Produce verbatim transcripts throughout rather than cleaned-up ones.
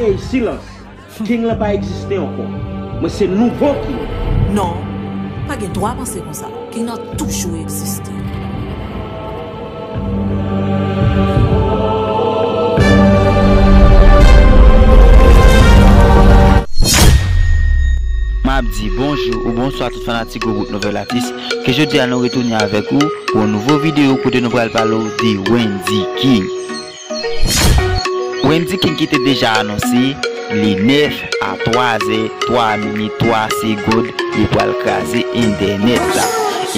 Ey, silans! King lan pa egziste ankò. Mwen se nouvo King. Non, pa gen dwa panse konsa. King nan toujou egziste. M ap di bonjou ou bonswa tout fanatik gwo bout nouvèl atis, ke jodi a nou retounen avèk ou pou yon nouvo videyo kote nou pral pale w de Wendy King. Wendy King ki te deja anonse le nèf a twa zè, twa minit, twa segond, li pral kraze entènèt la.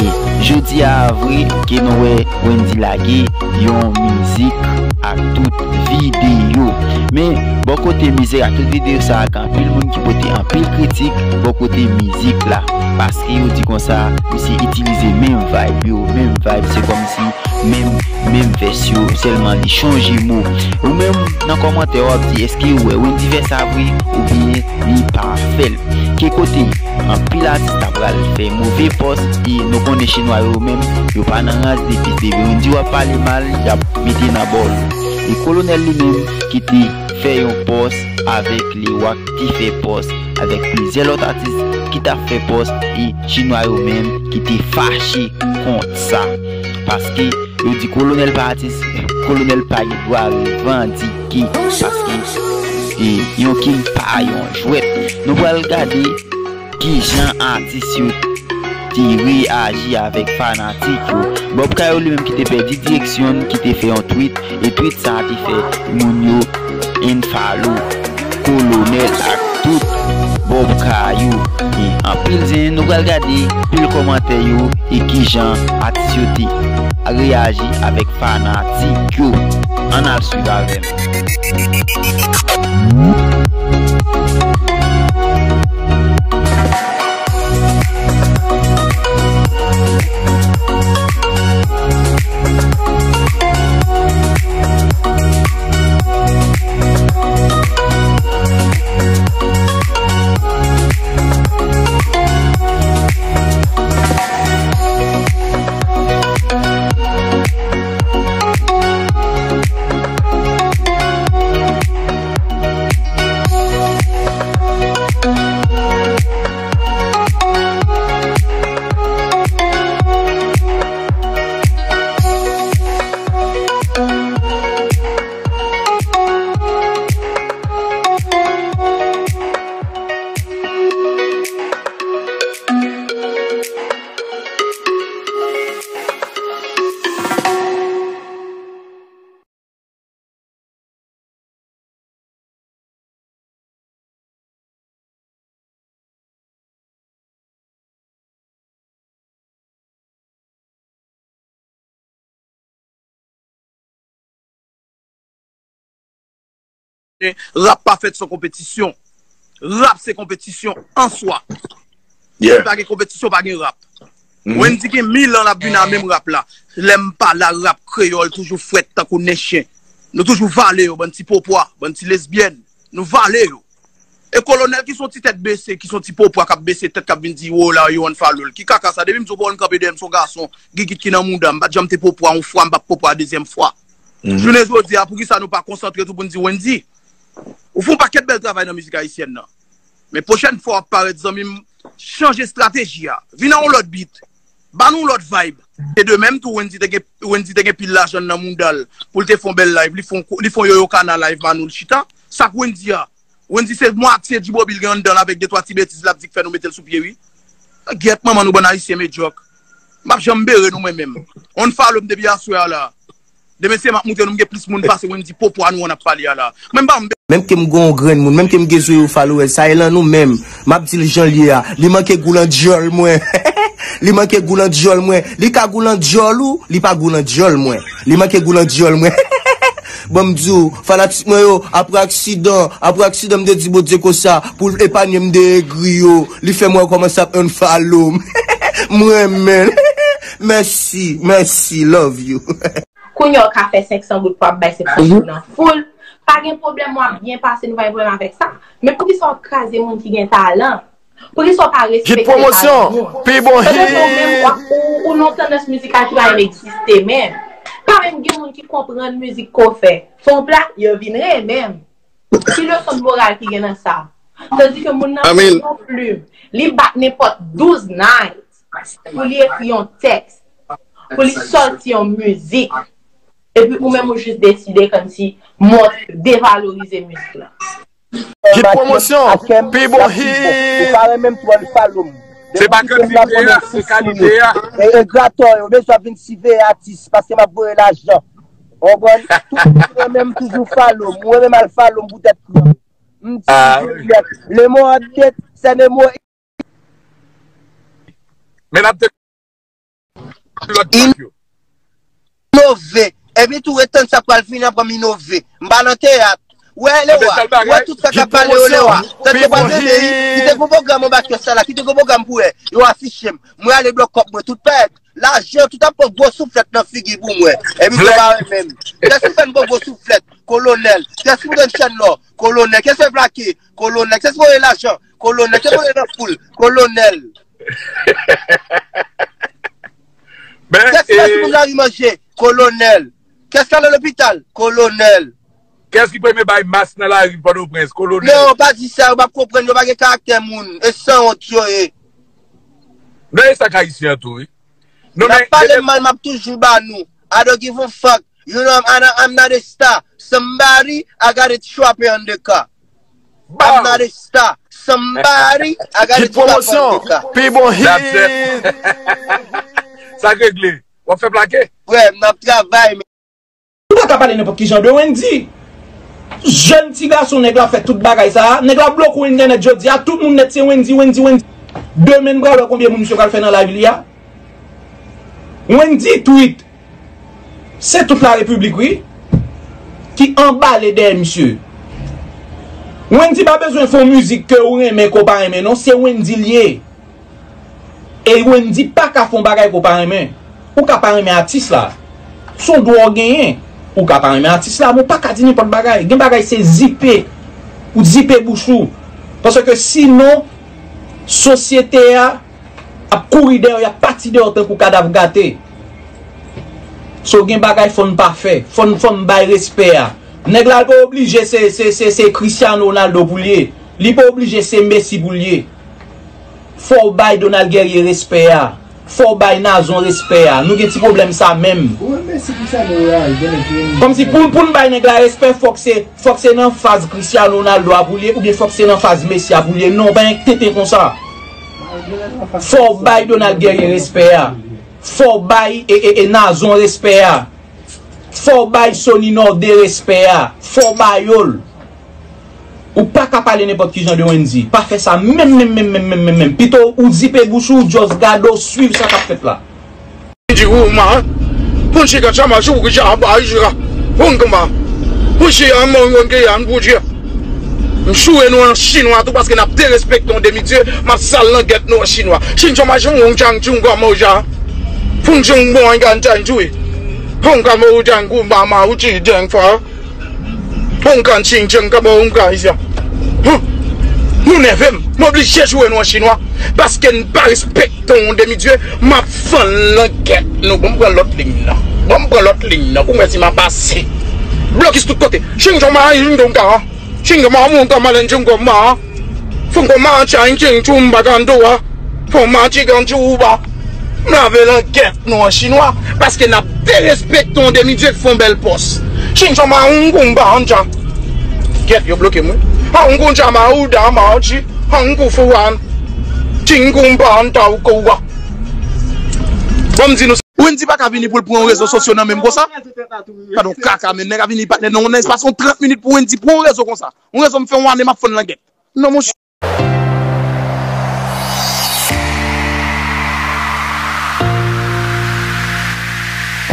E jodi a vre ke nou wè Wendy lage yon mizik ak tout videyo. Men, bò kote mizik ak tout videyo sa a, gen anpil moun ki pote anpil kritik bò kote mizik la. Paske yo di konsa, misye itilize menm vibe yo, menm vibe, se kòmsi menm, menm vès yo, sèlman li chanje mo. Ou menm, nan kòmantè, w ap di, èske ou wè Wendy fè sa vre, oubyen li pa fè l? Ki kote anpil atis ta pral fè move pòs, e nou konnen chinwa yo menm, yo pa nan rans de pis. Depi Wendy w ap pale mal, y ap mete nan bòl. E Kolonèl li menm, ki te fè yon pòs avèk Lewak, ki fè pòs avèk plizyè lòt atis ki t ap fè pòs, e chinwa yo menm ki te fache kont sa. Paske yo di Kolonèl pa atis, Kolonèl pa gen dwa revandike, paske, e, yon King pa yon jwèt. Nou pral gade kijan atis yo te reyaji avèk fanatik yo. Bob Kayou li menm ki te pèdi direksyon, ki te fè yon tweet, e tweet sa a te fè moun yo unfollow Kolonèl ak tout Bob Kayou. E anpil zen, nou pral gade pil kòmantè yo e kijan atis yo te reyaji avèk fanatik yo. Ann al swiv avè m. Rap pa fèt san konpetisyon. Rap se konpetisyon an swa. Si pa gen konpetisyon, pa gen rap. Wendy gen mil an l ap vin a menm rap la. Lè m pa la, rap kreyòl toujou frèt tankou nen chen. Nou toujou vale yo, bann ti popwa, bann ti lesbyèn. Nou vale yo. E Kolonèl ki se yon ti tèt bese, ki se yon ti popwa k ap bese tèt, k ap vin di, "Wo la, yo unfollow l." Ki kaka sa? Depi m di w pa w kanpe dèyè m, se yon gason, gigit ki nan mouda m. M pa t janm te popwa, yon fwa, m p ap popwa dezyèm fwa. Jounen jodi a, poukisa nou pa konsantre tou pou n di Wendy, ou fè yon pakèt bèl travay nan mizik ayisyèn nan. Men pwochèn fwa w ap parèt, zanmi m, chanje estrateji a. Vin ak yon lòt beat. Ba nou yon lòt vibe. E de menm tou, Wendy te gen, Wendy te gen pil lajan nan mouda l pou l te fè yon bèl live. Li fè yon, li fè yon Yoyo Kana live, ba nou l chita. Sa k Wendy a? Wendy se mwa ak se Djibobi l gen anndan l avèk de twa ti betiz l ap di k fè nou mete l sou pye, wi. Gyèt manman nou bann Ayisyen medyòk. M p ap janm bere nou mwen menm. Unfollow m depi aswè a la. Demen se m ap moutre nou m gen plis moun pase Wendy popwa nou an ap pale a la. Mwen m pa m. Menm ke m gen yon grenn moun, menm ke m gen zero followers, sa e lan nou menm. M ap di l jan l ye a. Li manke gou lan dyòl mwen. Li manke gou lan dyòl mwen. Li ka gou lan dyòl ou, li pa gou lan dyòl mwen. Li manke gou lan dyòl mwen. Bon, m di w, fanatik mwen yo, apre aksidan, apre aksidan, m te di Bondye konsa, pou l epanye m de egri yo. Li fè m wè kòman sa ap unfollow m. M renmen l. Mèsi, mèsi, love you. Kounye a w ka fè senk san goud pou w ap bay senk san goud nan foul. Pa gen pwoblèm, w ap byen pase, nou pa gen pwoblèm avèk sa. Men poukisa w ap kraze moun ki gen talan? Poukisa w pa respekte talan moun? Pi bon hit. Pandan ke w menm, w ap, ou, ou nan tandans mizikal ki pa menm egziste menm. Pa menm gen moun ki konprann mizik ke w fè. Fè yon plat, yo vin renmen m. Ki leson de moral ki gen nan sa? Tandis ke moun nan pran yon plim, li bat nenpòt douz night pou li ekri yon tèks, pou li sòti yon mizik. Epi ou menm ou jis deside kòmsi mont devalorize mizik la. Hit pwomosyon, pi bon hit. Ou pa renmen m twò, li follow m. Se pa kantite a, se kalite a. E gratò yo bezwen vin siveye atis paske m ap voye lajan. Ou konprann? Tout moun ki renmen m toujou follow m. Ou renmen m al follow m poutèt kran. M di le mot update, c'est le mot. Men n ap te lòt trak yo. Inove. Epi tou ret tann sa pral fini apre m inove. M pa nan teyat. Wè Lewa, wè tout sa k ap pale yo Lewa. Tank yo pa vle li, ki te gon pwogram anba kyòs sa la, ki te gon pwogram pou wè. Yo afiche m. Mwen ale blòk kòb mwen tout pèd. Lajan tout ap pran gwo souflèt nan figi pou mwen. Epi yo pa renmen m. Kiyès ki fè n pran gwo souflèt? Kolonèl. Kiyès ki pou jwenn chèn lò? Kolonèl. Kiyès fè plake? Kolonèl. Kiyès voye lajan? Kolonèl. Kiyès voye nan foul? Kolonèl. Kiyès ki ba timoun lari manje? Kolonèl. Kiyès ki ale lopital? Kolonèl. Kiyès ki premye bay mas nan lari Pòtoprens? Kolonèl. Non, pa di sa, yo p ap konprann, yo pa gen karaktè moun. E sanwont yo ye. Men e sa k ayisyen an tou, wi. N ap pale m mal, m ap toujou ba nou. I don't give a fuck. You know, I'm, I'm not a star. Somebody, I gotta trap on the car. I'm not a star. Somebody, I gotta trap on the car. Pi bon hit. Sa k regle. W ap fè plake? Frè m, n ap travay, men. Ou pa ka pale nenpòt ki jan de Wendy. Jèn ti gason nèg la fè tout bagay sa a. Nèg la bloke w entènèt jodi a. Tout moun nèt se Wendy, Wendy, Wendy. Demen n pral wè konbyen moun misye pral fè nan live li a. Wendy tweet. Se tout la repiblik wi ki anbale dèyè misye. Wendy pa bezwen fè yon mizik ke ou renmen ke w pa renmen non, se Wendy l ye. E Wendy pa ka fè yon bagay ke w pa renmen. Ou ka pa renmen atis la. Se yon dwa w genyen. Ou ka pa renmen atis la, men w pa ka di nenpòt bagay. Gen bagay se zipe. Ou zipe bouch ou. Paske sinon, sosyete a ap kouri dèyè w, y ap pati dèyè w tankou kadav gate. So gen bagay fò n pa fè, fò n, fò n bay respè a. Nèg la li pa oblije se, se, se, se Cristiano Ronaldo pou l ye. Li pa oblije se Messi pou l ye. Fò w bay Donald Guerrier respè a. Fò w bay Nazon respè a. Nou gen ti pwoblèm sa menm. Kòmsi pou, pou n bay nèg la respè, fòk se Fòk se nan faz Cristiano Ronaldo a pou l ye, oubyen fòk se nan faz Messi a pou l ye. Non, pa gen tenten konsa. Fò w bay Donald Guerrier respè a. Fò w bay e, e, e Nazon respè a. Fò w bay Sony Nordé respè a. Fò w ba yo l. Ou pa ka pale nenpòt ki jan de Wendy. Pa fè sa menm, menm, menm, menm, menm, menm, menm. Pito ou zipe bouch ou, just gade w, swiv sa k ap fèt la. Di ou man, pou n chita tchama chou ki tcha ba jira. Pou n konba. Pou chita an mwen yon ke yan pou di. M choure nou an chinwa tou paske n ap derespekte yon demi dye, m ap sal nan gèt nou an chinwa. Chin choma chou yon chang chou gwa mo ja. Pou n chou bon an gan chan chou. Pou n ka mo chang kou ba ma ou chi deng fa. Bon kan ching chang kaba yon ka isi a. Huh? Nou nève m. M oblije joure nou an chinwa. Paske n pa respekte yon demi dye. M ap fann nan gèt nou. Bon, m pran lòt liy nan. Bon, m pran lòt liy nan. Pou m wè si m ap pase. Blokis tout kote. Ching chong ma, ching chong ka. Ching ma, moun ka malen ching chong ma. Fung ko ma, chang ching chong bagando a. Fon manti ganti ou ba. M lave langèt nou an chinwa, paske n ap derespekte yon demi dye k fè yon bèl pòs. Chin chon ma un kou m pa an tcha. Gèt yo bloke m wi. A un kou tcha ma ou da ma an chi. A un kou fou an. Chin kou m pa an ta ou kou wa. Bon m di nou. Wendy pa ka vini pou l pran rezo sosyo nan men m konsa. Gade yon kaka men nèg a vini patnè nan yon espas yon trant minit pou Wendy pran rezo konsa. Yon rezo m fè yon ane m ap fann langèt. Non monchè.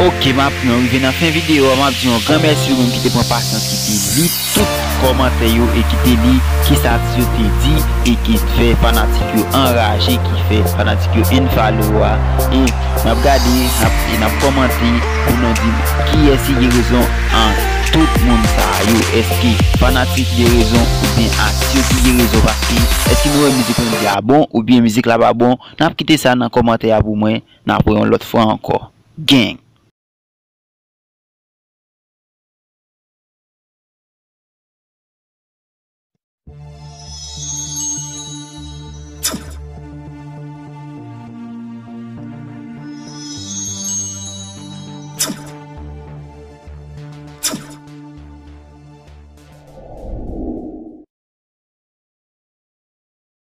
Ok, m ap, nou rive nan fen videyo a, m ap di yon gran mèsi pou moun ki te pran pasyans, ki te li tout kòmantè yo e ki te li kisa atis yo te di e ki fè fanatik yo anraje, ki fè fanatik yo unfollow a. E n ap gade, n ap, e n ap kòmante pou nou di kiyès ki gen rezon an tout moun sa yo. Èske fanatik gen rezon oubyen atis yo ki gen rezon? Paske èske nou wè mizik Wendy a bon oubyen mizik la pa bon? N ap kite sa nan kòmantè a pou mwen. N ap wè yon lòt fwa ankò. Gang!